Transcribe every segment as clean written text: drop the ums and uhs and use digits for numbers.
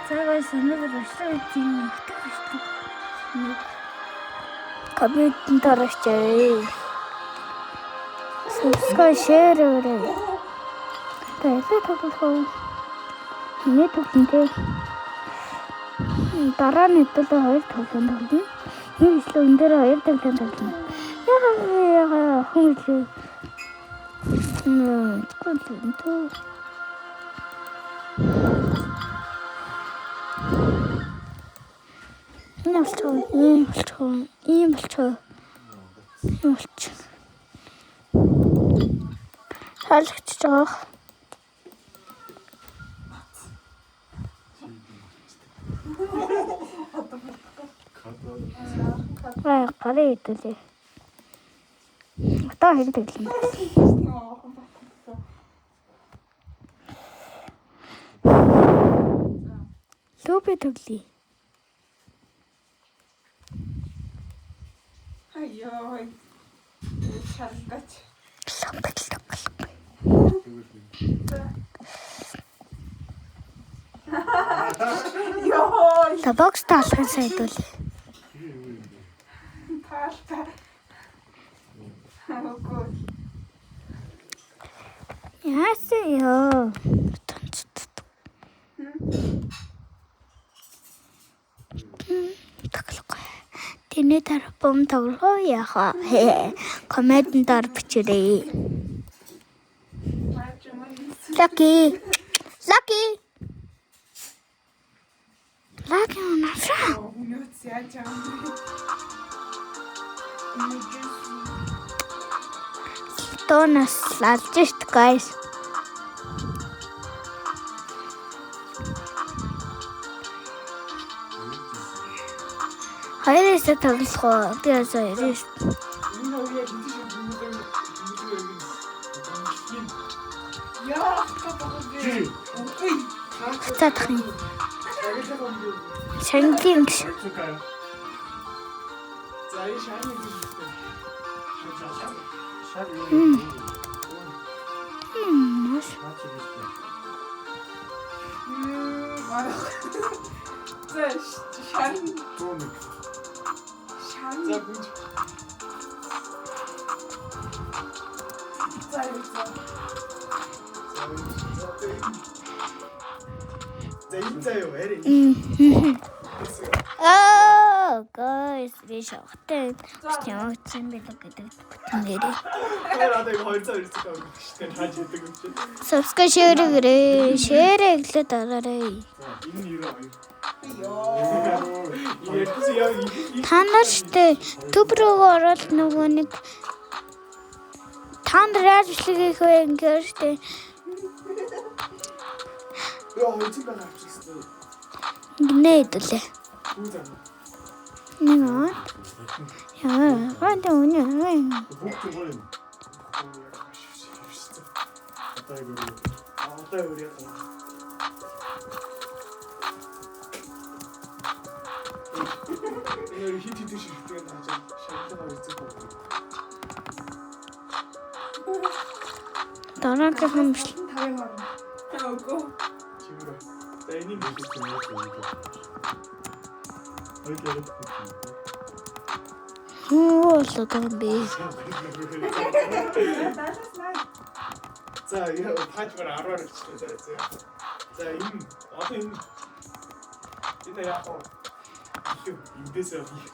За guys, өнөөдөр бичлэг тийм ихтэй бичлэг нэг коммент дараач. Subscribe, share өгөөрэй. Тэгээд тоглох. Миний тоглонтэй. Дараа нь хэдүүлээ хоёр тоглоом тоглоно. Энэ бичлэг энэ дээр хоёр тоглоом тоглоно. Яга хүн бичлэг. Мм, Энэ болчихоо, ийм болчихоо, ийм болчихоо. Ийм болчих. Таалагдчихж байгаа. Аа, гарын хэдүүлээ. Одоо хэрэг тэглэн. Лүбэ тэглэе. Йой. Шаргач. Йой. За бокс таалахын сайн хэдүүлээ. Таалта. Үгүй. Яасан ёо. Тоглохгүй. Тэний дараа бом тоглох уу яах вэ? Коммент доор бичээрэй. Маач юм. Lucky. Lucky. Lucky унашаа. Өнөөц яаж юм бэ? Донас лалж шт guys. Хоёроос тоглох уу? Би бас хоёроос. Энэ хоёр яг энэ шиг юм юм. Яах гэдэг вэ? Үгүй. Буцаадах юм. Шангийн гэж. За энэ шарны гэж үү? Шар юу? Маш. За шарн 101. шарн За гүнж. за юу за. За энэ заа юу арай. Аа, guys, би шавхтай. Явагдсан байлаа гэдэг бүтэнээрээ. Тэр одоо яг 200 ирсэн байгаа юм шүү дээ. Тааж яадаг юм чи. Subscribe share гэрээ. Share гэлээ дараарай. За энэ 92. Йоо. Ярьсан яг Та нар штэ төв рүү ороод нөгөө нэг та нар яаж бичлэг хийх вэ ингээд штэ Яа 200 байгаа авчихсан. гинэ хэдүүлээ. Үү за. Нэг аа. Яа, хаа үнэ. Бүгд гоё юм. Одоо яг өөрөө. Одоо өөр яг. Энэ хит хит ширхтээ тааж шаналгаа үзэх үү. Дараагийн бичлэг Тавын хорно. Үгүй. Чимрээ. За энийг Бүгд юм уу? Хоёр яриад байна. хүү болоод байгаа юм бэ? Далаас най. За яа тааж бар 10-аар өчлөө за за. За энэ одоо энэ энэ яг уу их эндээс явах.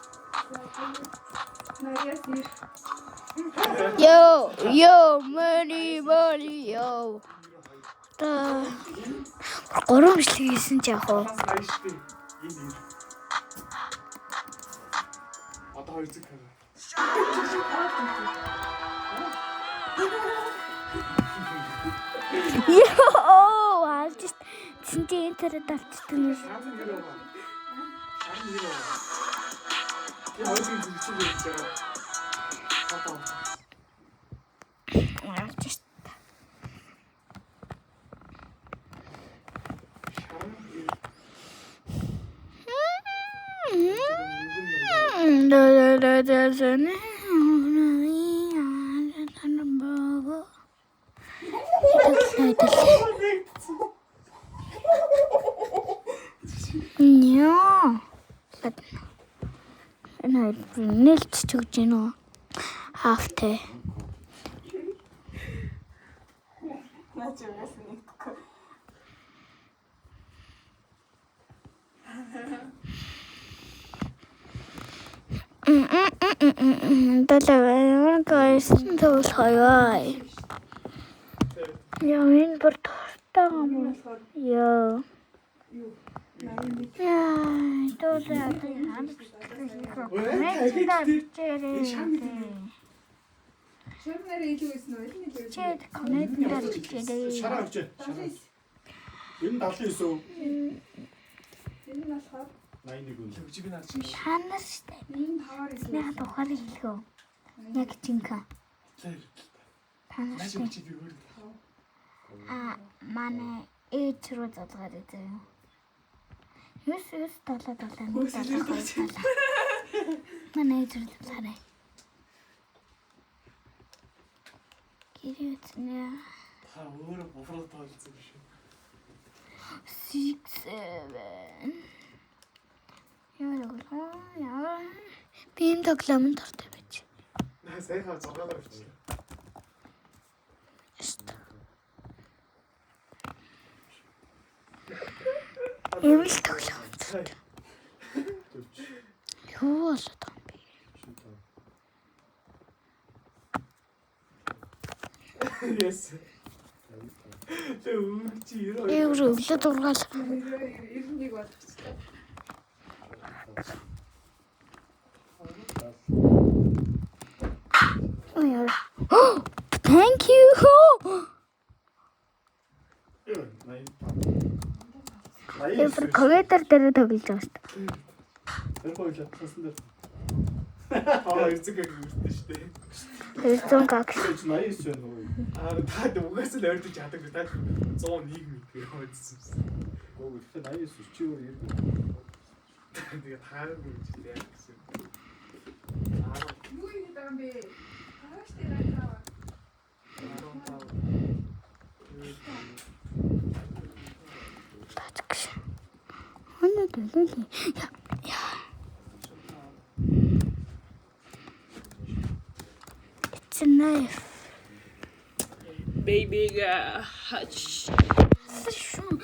Наяас нэр. Yo, yo, money, money, yo. Одоо гурван бичлэг хийсэн ч яах вэ? Бас аяа штэ. Энэ ир. Одоо хоёр зүг хараа. Йоо, алж шт. Тэсэн чи интернет алчдаг юм. Шарн гэр байгаа. Шарн гэр байгаа. Тэр хоёр зүг зэрэгцэн байж байгаа. Одоо Алж шт. шарн гэр. Да да да да да. Яа. Энэ хоёр нэлж чүгж гин үү? Хафтэй. Наа чи угаасаа нэгдэхгүй. Дэлээ гайсан төвл хоёваа. Яа, энэ бүр дуртай юм. Энэ болохоор Яа. юу? 81. Яа, дуулаа Шар нараа илүү байсан уу? Аль нь илүү байсан? Чэд коммент дээр бичээрэй. Шараа авчээ. Энэ 79 үү? Энэ нь болохоор 81 үү? Чи би наач. Танаас штэ. энэ таваар илүү. Миний тухайг хэлэх үү? Яг жинхэнэ. Танаас Наач штэ. чи би өөр. А манай ээж рүү зодгаар заяа. 9 9 7 7 1 7 2 7. Манай ээж рүү зодгаарай. Гэрээ үзнэ. Та өөрөө бовроо тоолцсон биш үү? 6 7. Яа яа. Би энэ тоглоомд дуртай байж. Наа саяхан 6-аар авчихлаа. Штэ. Ийм л тоглоом. Юу болоод байгаа юм бэ? Yes. Тэ өөр чи 92. Эвэр өглөө дургаал. 91 болгочихлоо. Ой яа. Thank you. 85. Эвэр компьютер дээр тоглож байгаа шүү дээ. Тэр хоёлаа цасан дээр. Аа 900 гэг үрдэн шүү дээ. 200 гаг. Тэр чинь 89 байна уу? Аа та угаасаа л ойртож чадаагүй та 101 мэдгүй ойртсон юмсан. Гөө гэхдээ 89 чи өөр 90. Тэгээ тааргүй гэж яг гэсэн. Юу юм байгаа юм бэ? Таваа штэ 85. 15. Таач. Өнөө төлөөлөө. Яа. Яа. It's a knife. Baby hutch. Шүн.